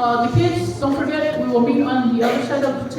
The kids, don't forget, we will meet on the other side of the tent.